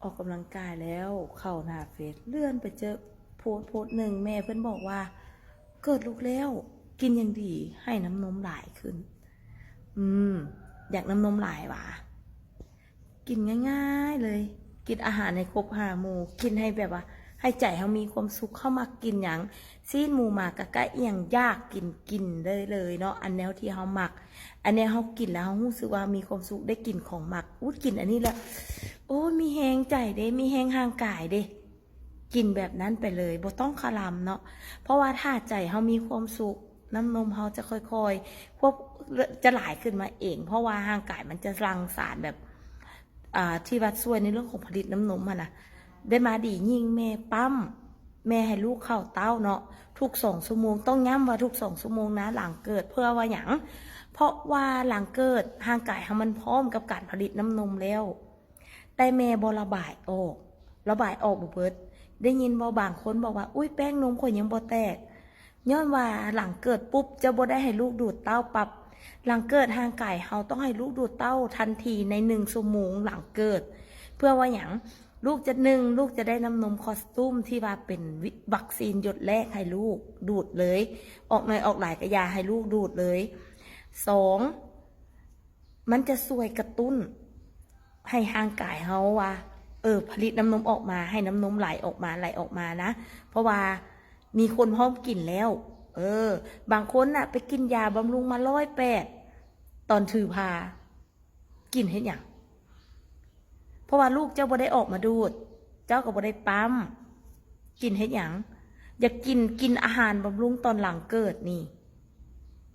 ອອກກຳລັງກາຍແລ້ວ ເຂົ້າໜ້າເຟສ ເລື່ອນໄປເຈີໂພສໂພສໜຶ່ງ ແມ່ເພິ່ນບອກວ່າ ເກີດລູກແລ້ວ ກິນຫຍັງດີ ໃຫ້ນ້ຳນົມຫຼາຍຂຶ້ນ. ອືມ ຢາກນ້ຳນົມຫຼາຍຫວາ? ກິນງ່າຍໆເລີຍ ກິນອາຫານໃຫ້ຄົບຫ້າໝູ່ ກິນໃຫ້ແບບວ່າ ໃຫ້ໃຈເຮົາມີຄວາມສຸກ. ເຮົາມັກກິນຫຍັງ? ຊີ້ນໝູ ໝາກາໄກ່ ອີ່ຫຍັງຢາກກິນ ກິນໄດ້ເລີຍເນາະ ອັນແນວທີ່ເຮົາມັກ. ອັນແນວເຮົາກິນແລ້ວເຮົາຮູ້ສຶກວ່າມີຄວາມສຸກ ໄດ້ກິນຂອງມັກ ອຸ້ຍ ກິນອັນນີ້ແລ້ວ ໂອ້ຍ ມີແຮງໃຈເດ້ ມີແຮງຮ່າງກາຍເດ້ ກິນແບບນັ້ນໄປເລີຍ ບໍ່ຕ້ອງຄະລຳເນາະ. ເພາະວ່າຖ້າໃຈເຮົາມີຄວາມສຸກ ນ້ຳນົມເຮົາຈະຄ່ອຍໆ ພວກ ຈະຫຼາຍຂຶ້ນມາເອງ ເພາະວ່າຮ່າງກາຍມັນຈະຫຼັ່ງສານແບບ ອ່າ ທີ່ວ່າຊ່ວຍໃນເລື່ອງຂອງຜະລິດນ້ຳນົມຫັ້ນນະ ໄດ້ມາດີ. ຍິ່ງແມ່ປ້ຳ ແມ່ໃຫ້ລູກເຂົ້າເຕົ້າເນາະ ທຸກສອງຊົ່ວໂມງ ຕ້ອງຢ້ຳວ່າທຸກສອງຊົ່ວໂມງນະ ຫຼັງເກີດ. ເພື່ອວ່າຫຍັງ? ເພາະວ່າຫຼັງເກີດ ຮ່າງກາຍເຮົາມັນພ້ອມກັບການຜະລິດນ້ຳນົມແລ້ວ ແຕ່ແມ່ບໍ່ລະບາຍອອກ ລະບາຍອອກບໍ່ເບິດ. ໄດ້ຍິນບໍ່ ບາງຄົນບອກວ່າ ອຸ້ຍ ແປ້ງນົມຂ້ອຍຍັງບໍ່ແຕກ. ຍ້ອນວ່າຫຼັງເກີດປຸບ ເຈົ້າບໍ່ໄດ້ໃຫ້ລູກດູດເຕົ້າປັບ ຫຼັງເກີດຮ່າງກາຍເຮົາຕ້ອງໃຫ້ລູກດູດເຕົ້າທັນທີໃນໜຶ່ງຊົ່ວໂມງຫຼັງເກີດ. ເພື່ອວ່າຫຍັງ? ລູກຈະ ໜຶ່ງ ລູກຈະໄດ້ນ້ຳນົມຄອສຕູມທີ່ວ່າເປັນວິ ວັກຊີນຢົດແລກໃຫ້ລູກດູດເລີຍ ອອກໜ້ອຍອອກຫຼາຍກໍຢ່າໃຫ້ລູກດູດເລີຍ. ສອງ ມັນຈະຊ່ວຍກະຕຸ້ນໃຫ້ຮ່າງກາຍເຮົາວ່າ ເອີ ຜະລິດນ້ຳນົມອອກມາ ໃຫ້ນ້ຳນົມໄຫຼອອກມາ ໄຫຼອອກມານະ ເພາະວ່າມີຄົນພ້ອມກິນແລ້ວ. ເອີ ບາງຄົນນະໄປກິນຢາບຳລຸງມາຮ້ອຍແປດ ຕອນຖືພາ ກິນເຮັດຫຍັງ? ເພາະວ່າລູກເຈົ້າບໍ່ໄດ້ອອກມາດູດ ເຈົ້າກໍບໍ່ໄດ້ປ້ຳ ກິນເຮັດຫຍັງ? ຢາກກິນ ກິນອາຫານບຳລຸງຕອນຫຼັງເກີດນີ້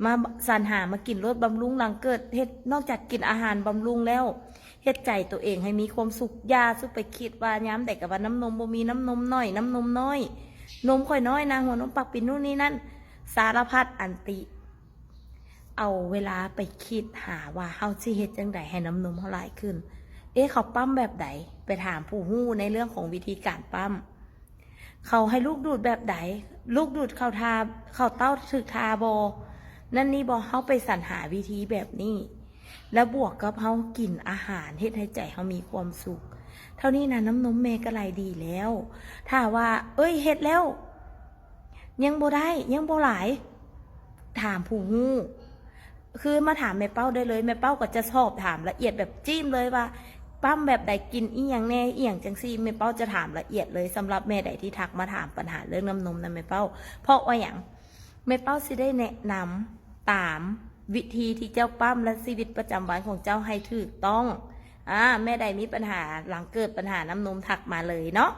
ມາສັນຫາມາກິນໂລດ ບຳລຸງຫຼັງເກີດ. ເຮັດ ນອກຈາກກິນອາຫານບຳລຸງແລ້ວ ເຮັດໃຈຕົວເອງໃຫ້ມີຄວາມສຸກ. ຢ່າສຸໄປຄິດວ່າຍາມໃດກໍວ່ານ້ຳນົມບໍ່ມີ ນ້ຳນົມໜ້ອຍ ນ້ຳນົມນ້ອຍ ນົມຂ້ອຍນ້ອຍນະ ຫົວນົມປາກປິ່ນ ນູ້ນນີ້ນັ້ນ ສາລະພັດອັນຕິ. ເອົາເວລາໄປຄິດຫາວ່າເຮົາຊິເຮັດຈັ່ງໃດໃຫ້ນ້ຳນົມເຮົາຫຼາຍຂຶ້ນ. ເອ ເຂົາປ້ຳແບບໃດ? ໄປຖາມຜູ້ຮູ້ໃນເລື່ອງຂອງວິທີການປ້ຳ. ເຂົາໃຫ້ລູກດູດແບບໃດ? ລູກດູດເຂົ້າທ່າ ເຂົ້າເຕົ້າຖືກທ່າບໍ່? ນັ້ນນີ້ບໍ່? ເຮົາໄປສັນຫາວິທີແບບນີ້ ແລ້ວບວກກັບເຮົາກິນອາຫານເຮັດໃຫ້ໃຈເຮົາມີຄວາມສຸກ ເທົ່ານີ້ນະ ນ້ຳນົມແມ່ກໍໄຫຼດີແລ້ວ. ຖ້າວ່າ ເອີຍ ເຮັດແລ້ວ ຍັງບໍ່ໄດ້ ຍັງບໍ່ຫຼາຍ ຖາມຜູ້ຮູ້. ຄືມາຖາມແມ່ເປົ້າໄດ້ເລີຍ ແມ່ເປົ້າກໍຈະສອບຖາມລະອຽດແບບຈີ້ມເລີຍວ່າ ປ້ຳແບບໃດ ກິນອີ່ຫຍັງແດ່ ອີ່ຫຍັງຈັ່ງຊີ້ ແມ່ເປົ້າຈະຖາມລະອຽດເລີຍ. ສຳລັບແມ່ໃດທີ່ທັກມາຖາມປັນຫາເລື່ອງນ້ຳນົມນະແມ່ເປົ້າ ເພາະວ່າຫຍັງ? ແມ່ເປົ້າຊິໄດ້ແນະນຳຕາມວິທີທີ່ເຈົ້າປ້ຳ ແລະ ຊີວິດປະຈຳວັນຂອງເຈົ້າໃຫ້ຖືກຕ້ອງ. ອາ ແມ່ໃດມີປັນຫາຫຼັງເກີດປັນຫານ້ຳນົມ ທັກມາເລີຍເນາະ.